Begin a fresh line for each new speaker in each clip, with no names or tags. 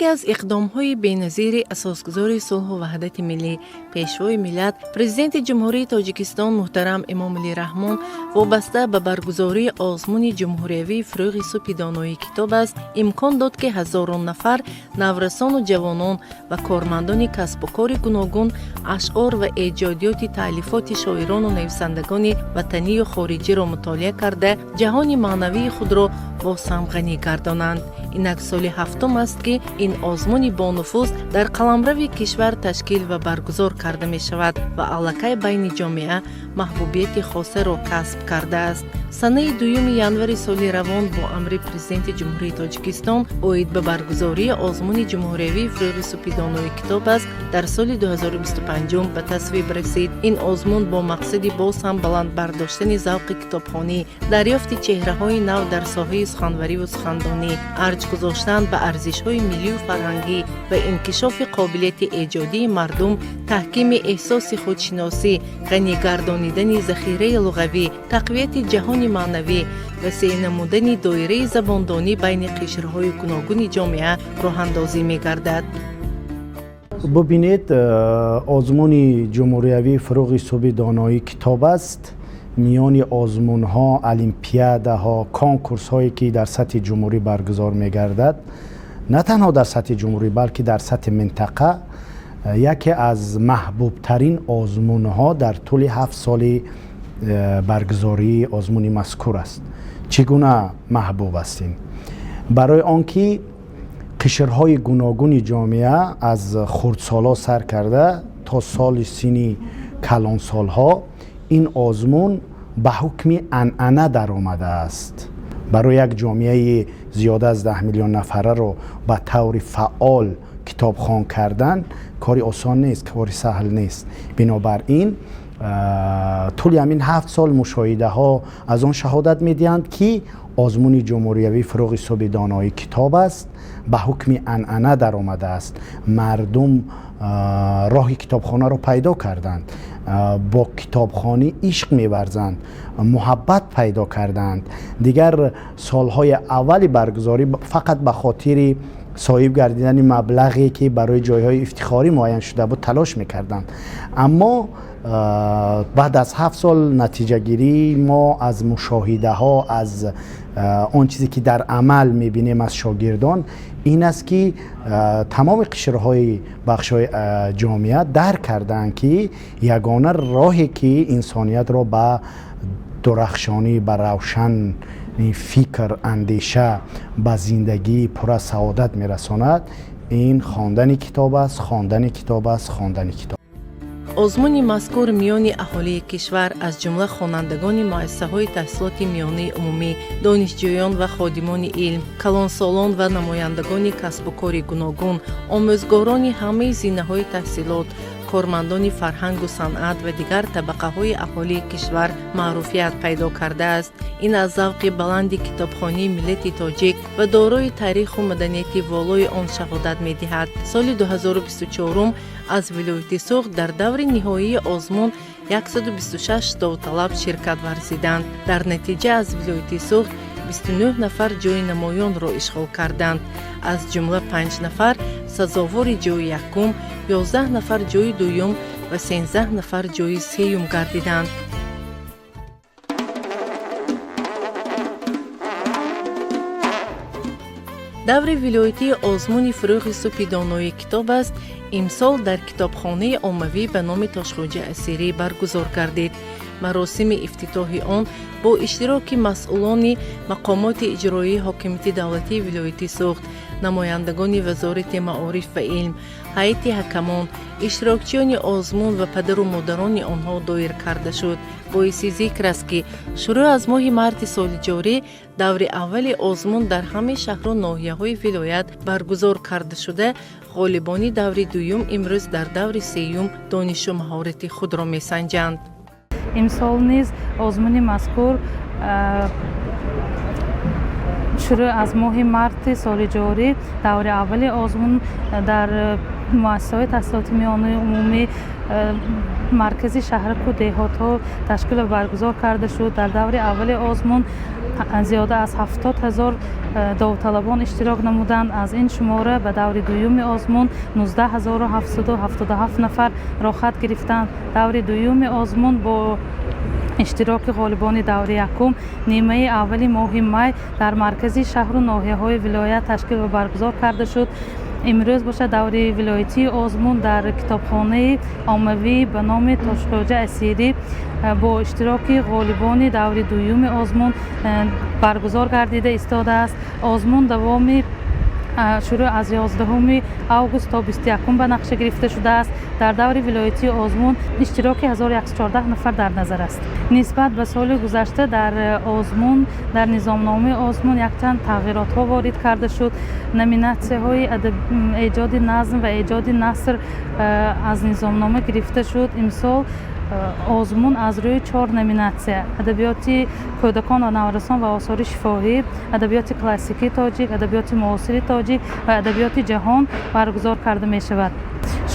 Яке аз иқдомҳои беназири асосгузори сулҳу ваҳдати миллӣ, Пешвои миллат, Президенти Ҷумҳурии Тоҷикистон муҳтарам Эмомалӣ Раҳмон вобаста ба баргузории озмуни ҷумҳуриявии «Фурӯғи субҳи доноии китоб аст» имкон дод, ки ҳазорон нафар наврасону ҷавонон ва кормандони касбу кори гуногун ашъор ва эҷодиёти таълифоти шоирону нависандагони ватанию хориҷиро мутолиа карда, ҷаҳони маънавии худро боз ҳам ғанӣ гардонанд. Инак соли ҳафтум аст, ки ин озмуни бонуфуз дар қаламрави кишвар ташкил ва баргузор карда мешавад ва аллакай байни ҷомеа маҳбубияти хосаро касб кардааст. Санаи 2 январи соли равон бо амри Президенти Ҷумҳурии Тоҷикистон оид ба баргузории озмуни ҷумҳуриявии «Фурӯғи субҳи донои китоб аст» дар соли 2025 ба тасвиб расид. Ин озмун бо мақсади боз ҳам баланд бардоштани завқи китобхонӣ, дарёфти чеҳраҳои нав дар соҳаи суханвариву сухандонӣ, арҷ гузоштан ба арзишҳои миллию фарҳангӣ ва инкишофи қобилияти эҷодии мардум, таҳкими эҳсоси худшиносӣ, ғанӣ гардонидани захираи луғавӣ, тақвияти ҷаҳони маънавӣ, васеъ намудани доираи забондонӣ байни қишрҳои гуногуни ҷомеа роҳандозӣ мегардад.
Бубинед, озмуни ҷумҳуриявии «Фурӯғи субҳи доноӣ китоб аст» миёни озмунҳо, олимпиадаҳо, конкурсҳое, ки дар сатҳи ҷумҳурӣ баргузор мегардад, на танҳо дар сатҳи ҷумҳурӣ, балки дар сатҳи минтақа, яке аз маҳбубтарин озмунҳо дар тӯли 7 соли баргузории озмуни мазкур аст. Чӣ гуна маҳбуб аст ин? Барои он ки қишрҳои гуногуни ҷомеа, аз хурдсоло сар карда то соли синни калонсолҳо, ин озмун ба ҳукми анъана даромадааст. Барои як ҷомеаи зиёда аз 10 миллион нафараро ба таври фаъол китобхон кардан кори осон нест, кори саҳл нест. Бинобар ин тӯли ҳамин 7 сол мушоҳидаҳо аз он шаҳодат медиҳанд, ки озмуни ҷумҳуриявии «Фурӯғи субҳи доноӣ китоб аст» ба ҳукми анъана даромадааст. Мардум роҳи китобхонаро пайдо карданд, бо китобхонӣ ишқ меварзанд, муҳаббат пайдо карданд. Дигар солҳои аввали баргузорӣ фақат ба хотири соҳиб гардидани маблағе, ки барои ҷойҳои ифтихорӣ муайян шуда буд, талош мекарданд. Аммо баъд аз 7 сол натиҷагирии мо аз мушоҳидаҳо, аз он чизе ки дар амал мебинем аз шогирдон, ин аст, ки тамоми қишрҳои бахшҳои ҷомеа дарк карданд, ки ягона роҳе, ки инсониятро ба дурахшонӣ, ба равшани фикр, андеша, ба зиндагии пурра саодат мерасонад, ин хондани китоб аст, хондани китоб аст, хондани китоб.
Озмуни мазкур миёни аҳолии кишвар, аз ҷумла хонандагони муассисаҳои таҳсилоти миёнаи умумӣ, донишҷӯён ва ходимони илм, калонсолон ва намояндагони касбу кори гуногун, омӯзгорони ҳамаи зинаҳои таҳсилот, кормандони фарҳангу санъат ва дигар табақаҳои аҳолии кишвар маъруфият пайдо кардааст. Ин аз завқи баланди китобхонии миллати тоҷик ва дорои таъриху маданияти волои он шаҳодат медиҳад. Соли 2024 аз вилояти Суғд дар даври ниҳоии озмун 126 довталаб ширкат варзиданд. Дар натиҷа аз вилояти Суғд 29 нафар ҷойи намоёнро ишғол карданд. Аз ҷумла панҷ нафар сазовори ҷойи якум, 11 нафар ҷойи дуюм ва 13 нафар ҷойи сеюм гардиданд. Даври вилоятии озмуни «Фурӯғи субҳи доноии китоб аст» имсол дар китобхонаи оммавӣ ба номи Тошхоҷа Асирӣ баргузор гардид. Маросими ифтитоҳи он бо иштироки масъулони мақомоти иҷроии ҳокимияти давлатии вилояти Суғд, намояндагони Вазорати маориф ва илм, ҳайати ҳакамон, иштирокчиёни озмун ва падару модарони онҳо доир карда шуд. Боиси зикр аст, ки шурӯъ аз моҳи марти соли ҷорӣ даври аввали озмун дар ҳамаи шаҳру ноҳияҳои вилоят баргузор карда шуда, ғолибони даври дуюм имрӯз дар даври сеюм донишу маҳорати худро месанҷанд.
Имсол низ озмуни мазкур шурӯъ аз моҳи марти соли ҷорӣ даври аввали озмун дар муассисаҳои таҳсилоти миёнаи умумӣ, маркази шаҳраку деҳотҳо ташкил ва баргузор карда шуд. Дар даври аввали озмун Зиёда аз 70 000 довталабон иштирок намуданд. Аз ин шумора ба даври дуюми озмун 19 777 нафар роҳхат гирифтанд. Даври дуюми озмун бо иштироки ғолибони даври якум нимаи аввали моҳи май дар маркази шаҳру ноҳияҳои вилоят ташкил ва баргузор карда шуд. Имрӯз бошад, даври вилоятии озмун дар китобхонаи оммавӣ ба номи Тошхоҷа Асирӣ бо иштироки ғолибони даври дуюми озмун баргузор гардида истодааст. Озмун давоми шурӯъ аз 11 август то 21-ум ба нақша гирифта шудааст. Дар даври вилоятии озмун иштироки 1114 нафар дар назар аст. Нисбат ба соли гузашта дар озмун, дар низомномаи озмун якчанд тағйиротҳо ворид карда шуд. Номинатсияҳои эҷоди назм ва эҷоди наср аз низомнома гирифта шуд. Имсол озмун аз рӯи чор номинатсия: адабиёти кӯдакон ва наврасон ва осори шифоҳӣ, адабиёти классикии тоҷик, адабиёти муосири тоҷик ва адабиёти ҷаҳон баргузор карда мешавад.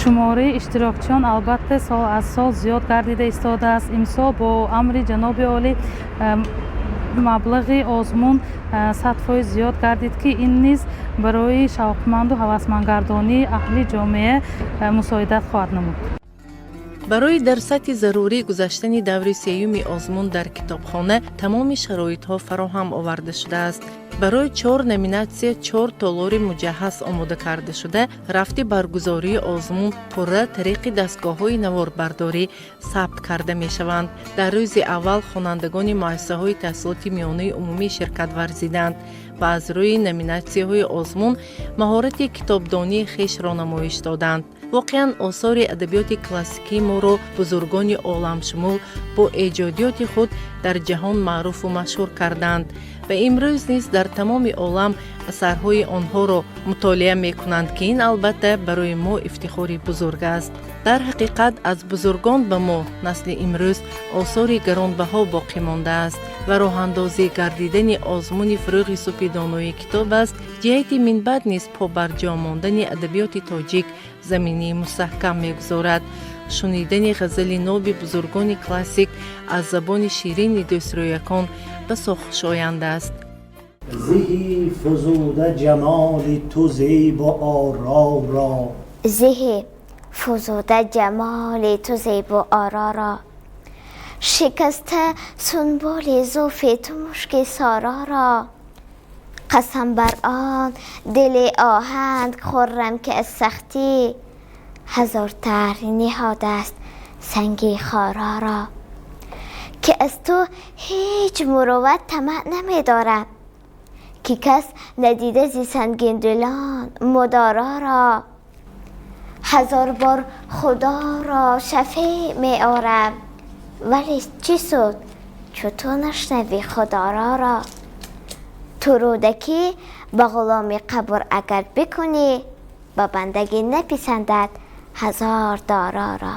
Шумораи иштирокчиён, албатта, сол аз сол зиёд гардида истодааст. Имсол бо амри ҷаноби олӣ маблағи озмун 100% зиёд гардид, ки ин низ барои шавқманду ҳавасмандгардонии аҳли ҷомеа мусоидат хоҳад намуд.
Барои дар сатҳи зарурӣ гузаштани даври сеюми озмун дар китобхона тамоми шароитҳо фароҳам оварда шудааст. Барои чор номинатсия чор толори муҷаҳҳаз омода карда шуда, рафти баргузории озмун пурра тариқи дастгоҳҳои наворбардорӣ сабт карда мешаванд. Дар рӯзи аввал хонандагони муассисаҳои таҳсилоти миёнаи умумӣ ширкат варзиданд ва аз рӯи номинатсияҳои озмун маҳорати китобдонии хешро намоиш доданд. Воқеан, осори адабиёти классикии моро бузургони оламшумул бо эҷодиёти худ дар ҷаҳон маъруфу машҳур карданд ва имрӯз низ дар тамоми олам асарҳои онҳоро мутолиа мекунанд, ки ин, албатта, барои мо ифтихори бузург аст. Дар ҳақиқат, аз бузургон ба мо, насли имрӯз, осори гаронбаҳо боқӣ мондааст ва роҳандозӣ гардидани озмуни «Фурӯғи субҳи доноӣ китоб аст» ҷиҳати минбаъд низ побарҷо мондани адабиёти тоҷик заминии мустаҳкам мегузорад. Шунидани ғазали ноби бузургони классик аз забони ширини дӯстрӯякон басо хушоянд аст.
Зеҳи фузуда ҷамоли ту зебу оро ро.
Зеҳи фузуда ҷамоли ту зебу оро ро, шикаста сунбули зулфи ту мушки соро ро. Қасам бар он дили оҳанг хӯрам, ки аз сахтӣ ҳазор тарҳ ниҳодааст санги хора ро, ки аз ту ҳеҷ мурувват тамаъ намедорам, ки кас надида зи сангиндилон мудоро ро. Ҳазор бор Худоро шафеъ меорам, вале чӣ суд, чу ту нашнавӣ худоро ро. Ту Рӯдакӣ ба ғуломи қабр агар бикунӣ, ба бандагӣ написандад ҳазор дороро.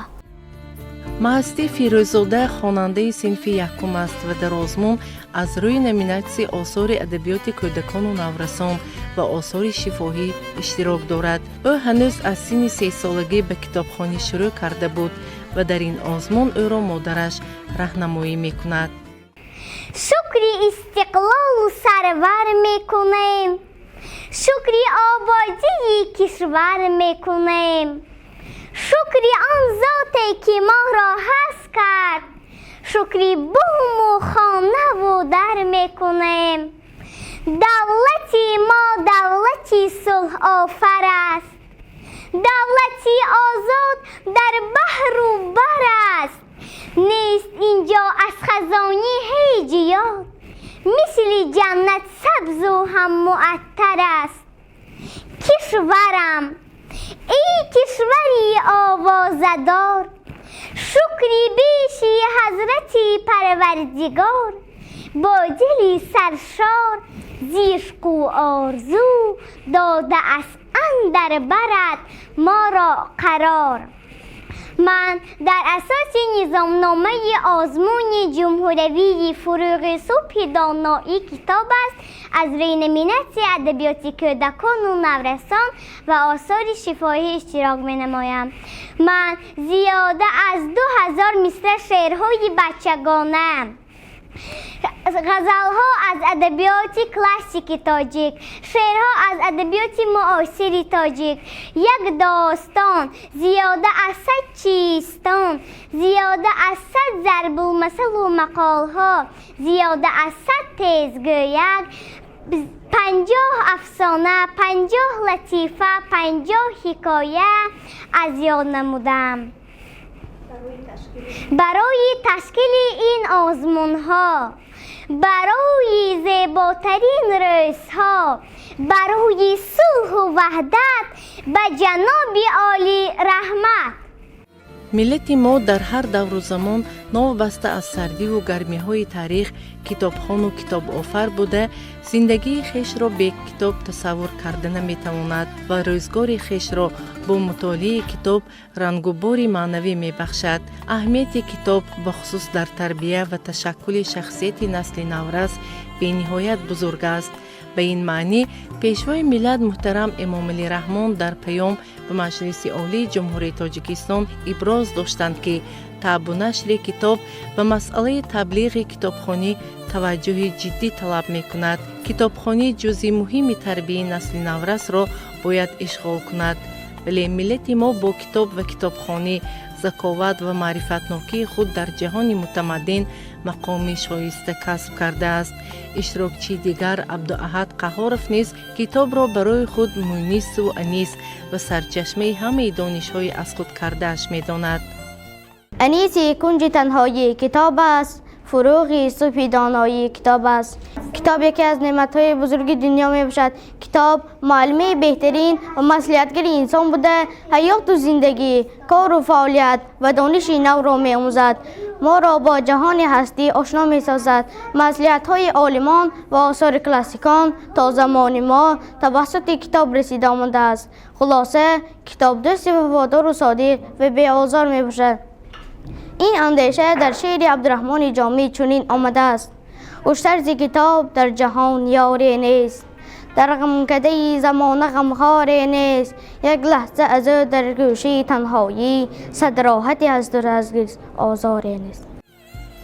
Маҳастӣ Фирӯззода хонандаи синфи якум аст ва дар озмун аз рӯи номинатсияи осори адабиёти кӯдакону наврасон ва осори шифоҳӣ иштирок дорад. Ӯ ҳанӯз аз синни сесолагӣ ба китобхонӣ шурӯъ карда буд ва дар ин озмун ӯро модараш раҳнамоӣ мекунад.
Шукри истиқлолу сарвар мекунем, шукри ободии кишвар мекунем, шукри он зоте, ки моро ҳаст кард, шукри буму хонаву дар мекунем. Давлати мо давлати сулҳофар аст, давлати озод дар баҳру бар аст. Нест инҷо аз хазонӣ ҳеҷ ёд, мисли ҷаннат сабзу ҳам муаттар аст. Кишварам, эй кишвари овозадор, шукри беши ҳазрати Парвардигор. Бо дили саршор зи ишқу орзу додааст андар барат моро қарор. Ман дар асоси низомномаи озмуни ҷумҳуриявии «Фурӯғи субҳи доноӣ китоб аст» аз рӯи номинатсияи адабиёти кӯдакону наврасон ва осори шифоҳӣ иштирок менамоям. Ман зиёда аз 2000 мисра шеърҳои бачагона Ғазалҳо аз адабиёти классики тоҷик, шеърҳо аз адабиёти муосири тоҷик, як достон, зиёда аз 100 чистон, зиёда аз 100 зарбулмасалу мақолҳо, зиёда аз 100 тезгӯяк, 50 афсона, 50 латифа, 50 ҳикоя аз ёд намудам. Барои ташкили ин озмунҳо, барои зеботарин рӯзҳо, барои сулҳу ваҳдат ба ҷаноби олӣ раҳмат.
Миллати мо дар ҳар давру замон, новобаста аз сардиву гармиҳои таърих, китобхону китобофар буда, зиндагии хешро бе китоб тасаввур карда наметавонад ва рӯзгори хешро бо мутолиаи китоб рангубори маънавӣ мебахшад. Аҳамияти китоб, бахусус дар тарбия ва ташаккули шахсияти насли наврас, бениҳоят бузург аст. Ба ин маънӣ Пешвои миллат муҳтарам Эмомалӣ Раҳмон дар паём ба Маҷлиси Олии Ҷумҳурии Тоҷикистон иброз доштанд, ки табъу нашри китоб ба масъалаи таблиғи китобхонӣ таваҷҷӯҳи ҷиддӣ талаб мекунад. Китобхонӣ ҷузъи муҳими тарбияи насли наврасро бояд ишғол кунад. Вале миллати мо бо китоб ва китобхонӣ, заковат ва маърифатнокии худ дар ҷаҳони мутамаддин мақоми шоиста касб кардааст. Иштирокчии дигар, Абдуаҳад Қаҳоров, низ китобро барои худ мунису анис ва сарчашмаи ҳамаи донишҳои аз худ кардааш медонад.
Аниси кунҷи танҳоӣ китоб аст, фурӯғи субҳи доноӣ китоб аст. Китоб яке аз неъматҳои бузурги дунё мебошад. Китоб муаллими беҳтарин ва маслиҳатгари инсон буда, ҳаёту зиндагӣ, кору фаъолият ва дониши навро меомӯзад, моро бо ҷаҳони ҳастӣ ошно месозад. Маслиҳатҳои олимон ва осори классикон то замони мо тавассути китоб расида омадааст. Хулоса, китоб дӯсти вафодору содиқ ва беозор мебошад. Ин андеша дар шеъри Абдураҳмони Ҷомӣ чунин омадааст: «Хуштар зи китоб дар ҷаҳон ёре нест, дар ғамкадаи замона ғамхоре нест. Як лаҳза аз ӯ дар гӯшаи танҳоӣ, сад роҳате аст, аз озоре нест».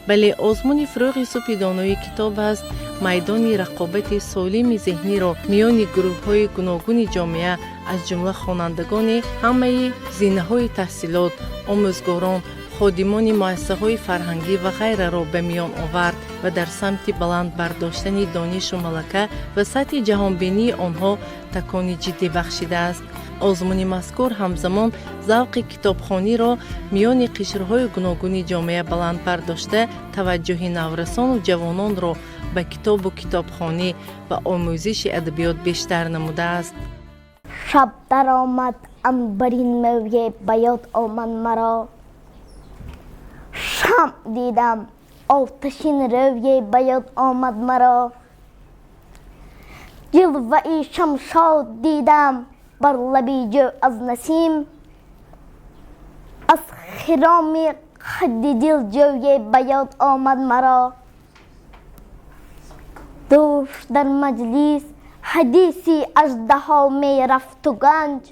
Бале, озмуни «Фурӯғи субҳи доноӣ китоб аст» майдони рақобати солими зеҳниро миёни гурӯҳҳои гуногуни ҷомеа, аз ҷумла хонандагони ҳамаи зинаҳои таҳсилот, омӯзгорон, ходимони муассисаҳои фарҳангӣ ва ғайраро ба миён овард ва дар самти баланд бардоштани донишу малака ва сатҳи ҷаҳонбинии онҳо такони ҷиддӣ бахшидааст. Озмуни мазкур ҳамзамон завқи китобхониро миёни қишрҳои гуногуни ҷомеа баланд бардошта, таваҷҷӯҳи наврасону ҷавононро ба китобу китобхонӣ ва омӯзиши адабиёт бештар намудааст.
Шаб даромад, анбарин мӯе ба ёд омад маро, шамъ дидам, оташин рӯе ба ёд омад маро, ҷилваи шамшод дидам бар лаби ҷӯ аз насим, аз хироми қадди дил ҷӯе ба ёд омад маро. Дӯш дар маҷлис ҳадиси аждаҳо мерафту ганҷ,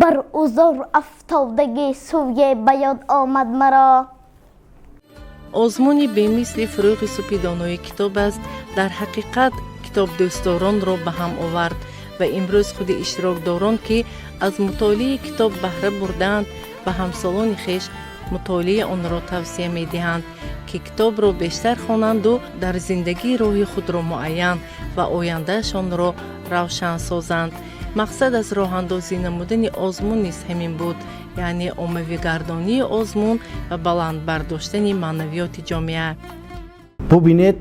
бар узор афтодагӣ сӯе ба ёд омад маро.
Озмуни бемисли «Фурӯғи субҳи донои китоб аст» дар ҳақиқат китобдӯстдоронро ба ҳам овард ва имрӯз худи иштирокдорон, ки аз мутолиаи китоб баҳра бурдаанд, ба ҳамсолони хеш мутолиаи онро тавсия медиҳанд, ки китобро бештар хонанду дар зиндагӣ роҳи худро муайян ва ояндаашонро равшан созанд. Мақсад аз роҳандозӣ намудани озмун низ ҳамин буд, яъне оммавигардонии озмун ва баланд бардоштани маънавиёти ҷомеа.
Бубинед,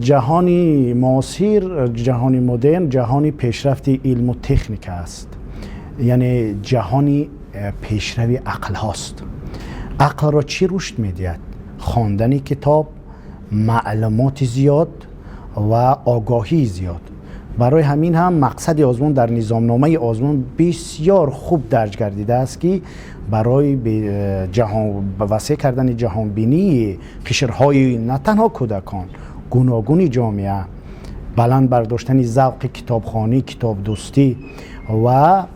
ҷаҳони муосир, ҷаҳони модерн ҷаҳони пешрафти илму техника аст, яъне ҷаҳони пешрави ақлҳост. Ақлро чӣ рушд медиҳад? Хондани китоб, маълумоти зиёд ва огоҳии зиёд. Барои ҳамин ҳам мақсади озмун дар низомномаи озмун бисёр хуб дарҷ гардидааст, ки барои васеъ кардани ҷаҳонбинии қишрҳои на танҳо кӯдакон, гуногуни ҷомеа, баланд бардоштани завқи китобхонӣ, китобдӯстӣ ва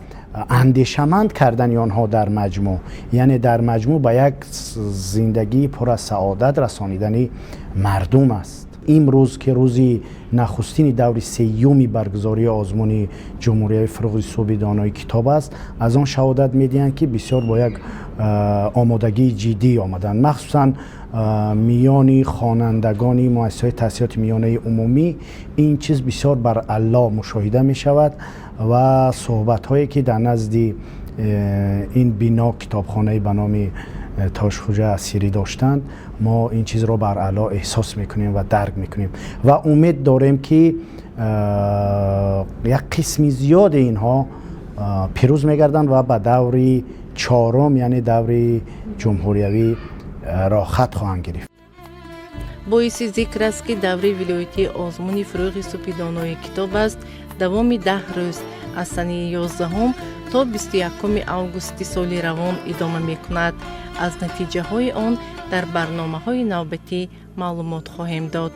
Андешаманд кардани онҳо дар маҷмӯъ, яъне дар маҷмӯъ ба як зиндагии пур аз саодат расонидани мардум аст. Имрӯз, ки рӯзи нахустини даври сеюми баргузории озмуни ҷумҳуриявии «Фурӯғи субҳи донои китоб аст», аз он шаҳодат медиҳанд, ки бисёр бо як омодагии ҷиддӣ омаданд. Махсусан миёни хонандагони муассисаҳои таҳсилоти миёнаи умумӣ ин чиз бисёр баръало мушоҳида мешавад ва суҳбатҳое, ки дар назди ин бино, китобхонаи ба номи Тошхӯҷа Асирӣ доштанд, мо ин чизро баръало эҳсос мекунем ва дарк мекунем ва умед дорем, ки як қисми зиёди инҳо пирӯз мегарданд ва ба даври чорум, яъне даври ҷумҳуриявӣ роҳхат хоҳанд гирифт.
Боиси зикр аст, ки даври вилоятии озмуни «Фурӯғи субҳи донои китоб аст» давоми 10 рӯз аз санаи 11 то 21 августи соли равон идома мекунад. Аз натиҷаҳои он дар барномаҳои навбатӣ маълумот хоҳем дод.